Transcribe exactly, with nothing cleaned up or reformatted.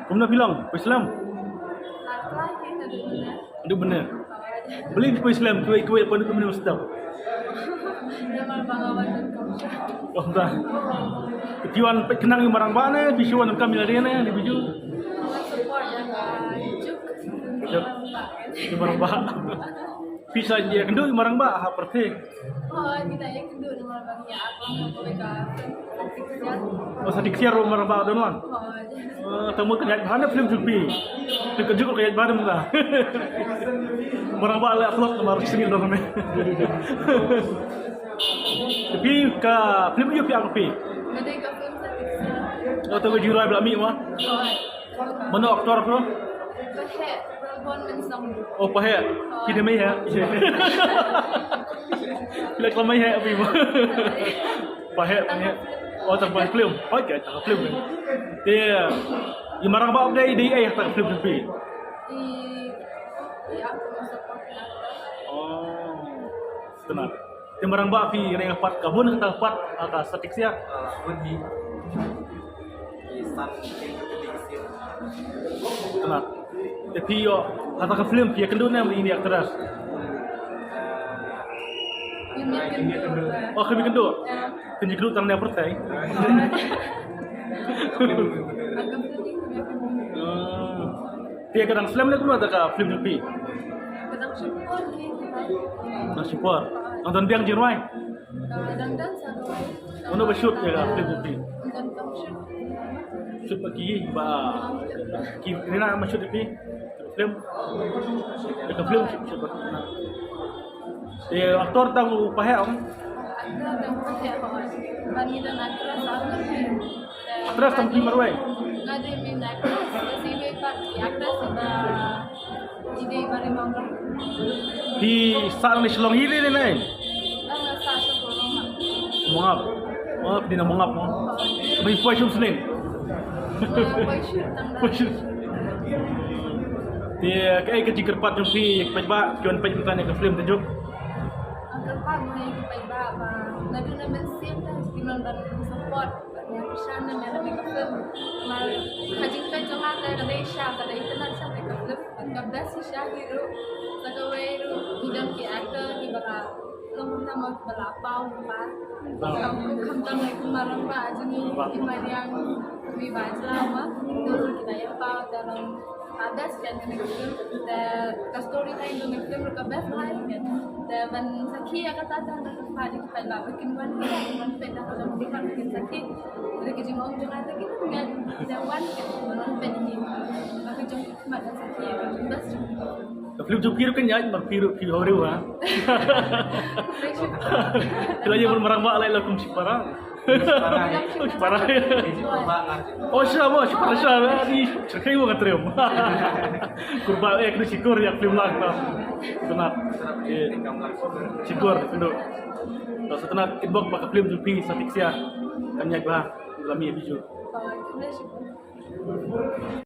Kumno phi long, phi slem? Adu bene. Beli phi slem, kiwei kiwei pon kumno step. Kumta. Phi wan peit khnang ïa u marangbah ne, phi shu wan kam ïa lade ne, ne phi ju. Juk. Ïa u marangbah. Phi sa ïakynduh ïa u marangbah ha pyrthei. Oh, kita ïakynduh namar ba ngi ïa ap ong ko ka. Oh, sa dik siar u marangbah don wan. Oh, tang mut ka ïaid bha na film jong phi. Phi ka juk ka ïaid bha na. Marangbah la upload namar sngewdon me. Phi ka film ïa phi ap phi. Ka dei ka film sa dik siar. Oh, tang ka jirai bla mi ma. Oh. Mano aktor tu? Pahek, Rebon Mensong. Oh, Pahek. Phi dei Mei Hek. Phi la klam Mei Hek phi. Pahek, Pahek. Oh, tang Pahek film. Oh, okay, tang film. Te i marangbah dei dei ai tang film phi. I i aku support. Oh. Tenat. Te marangbah phi ring pat ka bun kata pat ka sa dik siar. Ah, bun hi. Ki san ki dik siar. Tenat. Te phi ïoh kata ka film phi ïakynduh ne ïa ini actress. Ini ïakynduh. Oh, kynduh. Kynduh tang ne pyrthei. Te ka dang slem ne kumno kata ka film jong phi? Ka dang shu por. Dang shu por. Nang don biang jingrwai. Ka dang don sa rwai. Mano ba shoot ïa ka film jong phi? Don kam shoot. Shoot ba ki ba ki rina ma shoot ïa phi. Film. Ïa ka film shoot shoot ba ki rina. Te actor tang u Pahek ong. Actor tang u Pahek ong. Ban ngi don actress ong. Actress tang phi marwei. Nga dei main actress. Ka si wei pat ki actress ba. Phi sah na Shillong hi ne nai? Mongap. Oh, phi na Mongap mo. Phi poi shum sning. Poi shum. Te kaei ka jingkyrpad jong phi ïa ki paidbah ki wan peit mynta ne ka film Tajuk? Kyrpad ïa ki paidbah ba naduh na mynsiem te ki wan ban support. Shan na mera mega film. Mar ka jingpeit jong nga ka dei sha ka dei internet sha mega film. Ka best sha hi ruh. Sa kawei ruh ki don ki actor ki ba la long na mo ki ba la paw ba. Kam ku kam tang lai kumar ba jong ngi ki mariang ki ba jla ma. Ki ba ïa paw da long. Ah, best kan kane ka film. Te ka storyline jong ka film ruh ka best bha kan. Te ban sakhi ïa kata tang da ka pha da ka pha ba kin wan kin wan peit da ka jong ka pha kin sakhi. Ruh ka jingong jong ka te kin ngan da wan kin wan peit ni. Ba ka jong ka pha da sakhi ïa ka best jong ka. Ka film jong phi ruh kan ïaid mar phi ruh phi hori wa. Phi la ïa marang ba lai la kum shipara. Shipara. Oh, shipara, shipara, shipara. Ni shirkai wa ka trem. Kurba eh kena syukur ïa film lang ta. Tenat. Eh, syukur tu. Ta sa tenat kit bok ba ka film jong phi sa tik sia. Kan ïaid ba lami biju.